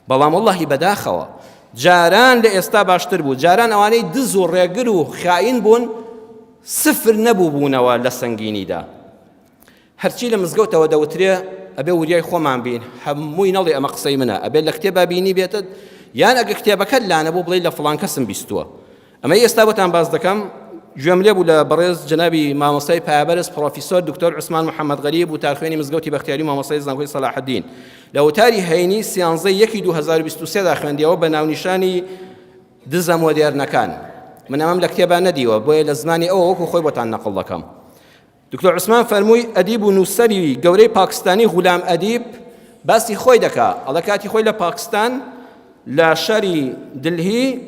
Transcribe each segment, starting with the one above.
بەڵام وەڵاهی بەداخەوە جاران لە ئێستا باشتر بوو جاران ئەوانەی دز و ڕێگر و خائین بوون سفر نەبوو بوونەوە لە سەنگینیدا هەرچی لە مزگەوتەوە دەوترێ ئەبێ وریای خۆمان بین هەمووی نەڵێ ئەمە قسەی منە ئەبێ لە کتێبا بینی بێتت یان ئەگە کتێبەکەت لانەبوو بڵێ لە فڵان کەسم بیستووە ئەمەی ئێستا بۆتان باس دەکەم گوێم لێ بوو لە بەڕێز جەنابی مامۆستای پایەبەرز پڕۆفیسۆر دکتۆر عوسمان محەممەد غەریب وتارخوێنی مزگەوتی بەختیاری مامۆستای زانکۆی سەلاحەدین لە وتاری هەینی سیانزە یەکی 2023 دا خوێندیەوە بە ناونیشانی دزە مۆدێرنەکان من ئەمەم لە کتێبا نەدیوە بۆیە لە زمانی ئەوە وەکو خۆی بۆتان نەقڵ دەکەم دکتۆر عوسمان فەرمووی ئەدیب و نووسەری گەورەی پاکستانی غولام ئەدیب باسی خۆی دەکا ئەڵێ کاتی خۆی لە پاکستان لە شاری دلهی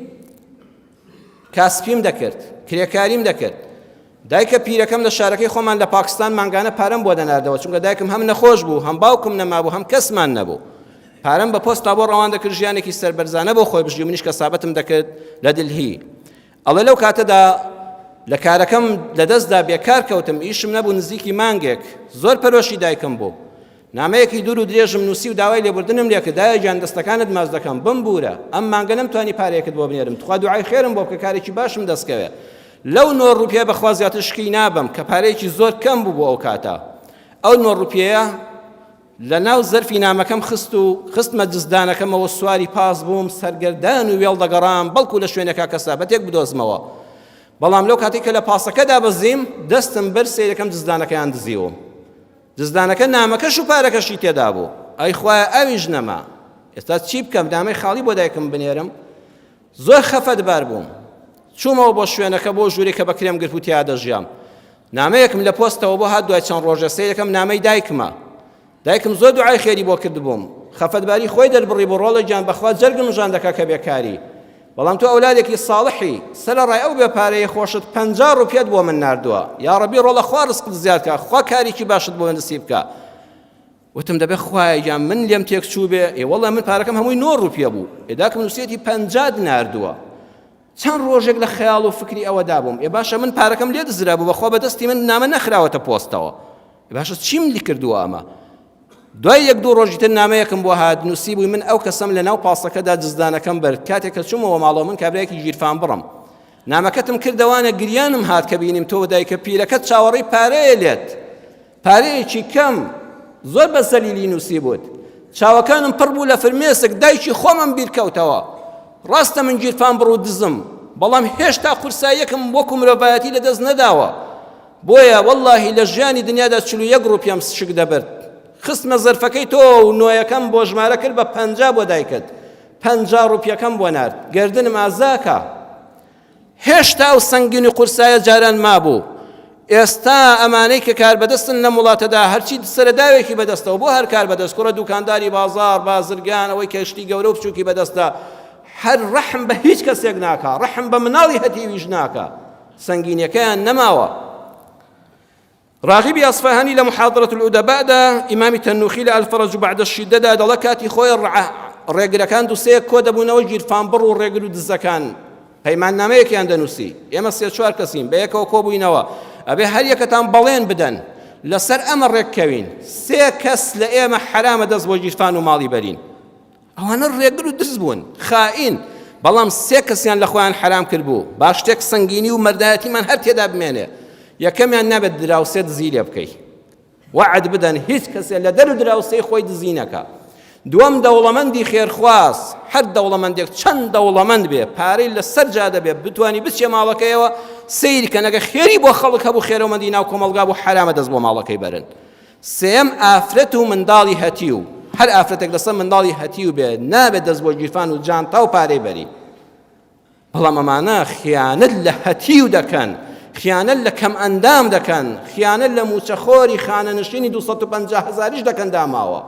کاسپیم دەکرد کرێکاریم دەکرد دایکە پیرەکەم لە شارەکەی خۆمان لە پاکستان مانگانە پارەم بۆ دەناردەوە چونکە دایکم هەم نەخۆش بوو هەم باوکم نەمابوو هەم کەسمان نەبوو پارەم بە پۆستا بۆ ڕەوان دەکرد ژیانێکی سەربەرزانە بۆ خۆی بژی منیش کەسابەتم دەکرد لە دلهی ئەڵێ لەو کاتەدا لە کارەکەم لەدەستدا بێکار کەوتم ئیشم نەبوو نزیکی مانگێک زۆر پەرۆشی دایکم بوو نامەیەکی دوور و درێژم نووسی و داوای لێبوردنم لێکرد دایە گیان دەستەکانت ماچ دەکەم بمبوورە ئەم مانگە نەمتوانی پارەیەکت بۆ بنێرم تخوا دوعای خێرم بۆ بکە کارێکی باشم دەستکەوێ لەو نۆ ڕوپیە بەخوا زیاتر شکی نابەم کە پارەیەکی زۆر کەم بوو بۆ ئەو کاتە ئەو نۆ ڕوپیەیە لە ناو زەرفی نامەکەم خست و خستمە جزدانەکەمەوە سواری پاس بووم سەرگەردان و وێڵ دەگەڕام بەڵکو لە شوێنێکا کەسابەتێک بدۆزمەوە بەڵام لەو کاتێک کە لە پاسەکەدا بەزیم دەستم بەر سەیرەکەم جزدانەکەیان دزیوم جزدانەکە نامەکەش و پارەکەشی تێدا بوو ئەی خوایە ئەویش نەما ئێستا چی بکەم نامەی خاڵی بۆ دایکم بنێرم زۆر خەفەتبار بووم چوومەوە بۆ شوێنەکە بۆ ژوورێک کە بەکرێم گرت و تیا دەژیام نامەیەکم لە پۆستەوە بۆ هات دوای چەند ڕۆژە سەیرەکەم نامەی دایکمە دایکم زۆر دوعای خێری بۆ کردبووم خەفەتباری خۆی دەربڕی بۆ ڕۆڵە گیان بەخوا جەرگم ژان دەکا کە بێکاری بەڵام تۆ ئەولادێکی ساڵحی سەرەڕای ئەو بێ پارەیە خۆشت 50 ڕوپیەت بۆ من ناردووە یا ڕەبی ڕۆڵە خوا ڕزقت زیاد کە خوا کارێکی باشت بۆ نسیب بکە وتم دەبێ خوایە گیان من لێم تێک چوو بێ ئێ وەڵا من پارەکەم هەمووی نۆ ڕوپیە بوو ئێ داکم نووسێتی پەنجات ناردووە چەند ڕۆژێک لە خەیاڵ و فکری ئەوەدا بووم ئێ باشە من پارەکەم لێ دزرا بوو بەخوا بەدەستی من نامە نەخراوەتە پۆستەوە باشە چیم لی کردووە ئەمە دوای یەک دوو ڕۆژی تر نامەیەکم بۆ هات نووسی بووی من ئەو کەسەم لە ناو پاسەکەدا جزدانەکەم برد کاتێک کە چوومەوە ماڵەوە من کابرایەکی گیرفان بڕم نامەکەتم کردەوانە گریانم هات کە بینیم تۆ دایکە پیرەکەت چاوەڕێی پارەیە لێت پارەیەکی کەم زۆر بە زەلیلی نووسیبووت چاوەکانم پڕ بوو لە فرمێسک دایکی خۆمم بیرکەوتەوە ڕاستە من گیرفان بڕ و دزم بەڵام هێشتا قورساییەکم وەکو مرۆڤایەتی لەدەست نەداوە بۆیە وەڵڵاهی لە ژیانی دنیادا 41 ڕوپیەم شک دەبرد خستمە زەرفەکەی تۆ و نۆیەکەم بۆ ژمارە کرد بە پەنجا بۆ دایکت پەنجا ڕوپیەکەم بۆ نارد گردنم ئازاکە هێشتا ئەو سەنگین و قورسایە جاران مابوو، ئێستا ئەمانەی کە کاربەدەستن لەم وڵاتەدا هەرچی سەرەداوێکی بەدەستەوە بۆ هەر کاربەدەست کوڕە دوکانداری بازاڕ بازرگان ئەوەی کە شتی گەورە و بچووکی بەدەستە هەر ڕەحم بە هیچ کەسێک ناکا ڕەحم بە مناڵی هەتیویش ناکا سەنگینەکەیان نەماوە. راغبی ئەسفەهانی لە محاضرة الأدباء دا ئیمامی تەنوخی لە الفرج بعد الشدة دا دەڵێ کاتی خۆی ڕێگرەکان دوو سێ کۆ دەبوونەوە گیرفانبڕ و ڕێگر و دزەکان پەیماننامەیەکیان دەنووسی ئێمە سێ چوار کەسین بە یەکەوە کۆبووینەوە ئەبێ هەر یەکەتان بەڵێن بدەن لەسەر ئەمە ڕێککەوین سێ کەس لە ئێمە حەرامە دەست بۆ گیرفان و ماڵی بەرین ئەوانە ڕێگر و دز بوون خائین بەڵام سێ کەسیان لە خۆیان حەرام کرد بوو با شتێک سەنگینی و مەردایەتیمان هەر تێدا بمێنێ یەکەمیان نابێت دراوسێ دزی لێ بکەی وەعد بدەن هیچ کەسێ لە دەر و دراوسێی خۆی دزی نەکا دووەم دەوڵەمەندی خێرخواز هەر دەوڵەمەندێک چەند دەوڵەمەند بێ پارەی لەسەر جادە بێ بتانی بچێ ماڵەکەیەوە سەیری کە نەگە خێری بۆ خەڵک هەبوو خێرەومەندی ناو کۆمەڵگا بوو حەرامە دەست بۆ ماڵەکەی بەرن سێیەم ئافرەت و منداڵی هەتیو، هەر ئافرەتێک لەسەر منداڵی هەتیو بێ نابێت دەست بۆ گیرفان و جانتا و پارەی بەری. بەڵام ئەمانە خیانەت لە هەتیو دەکەن، خیانەت لە کەم ئەندام دەکەن، خیانەت لە موچەخۆری خانەنشینی 250 هەزاریش دەکەن داماوە.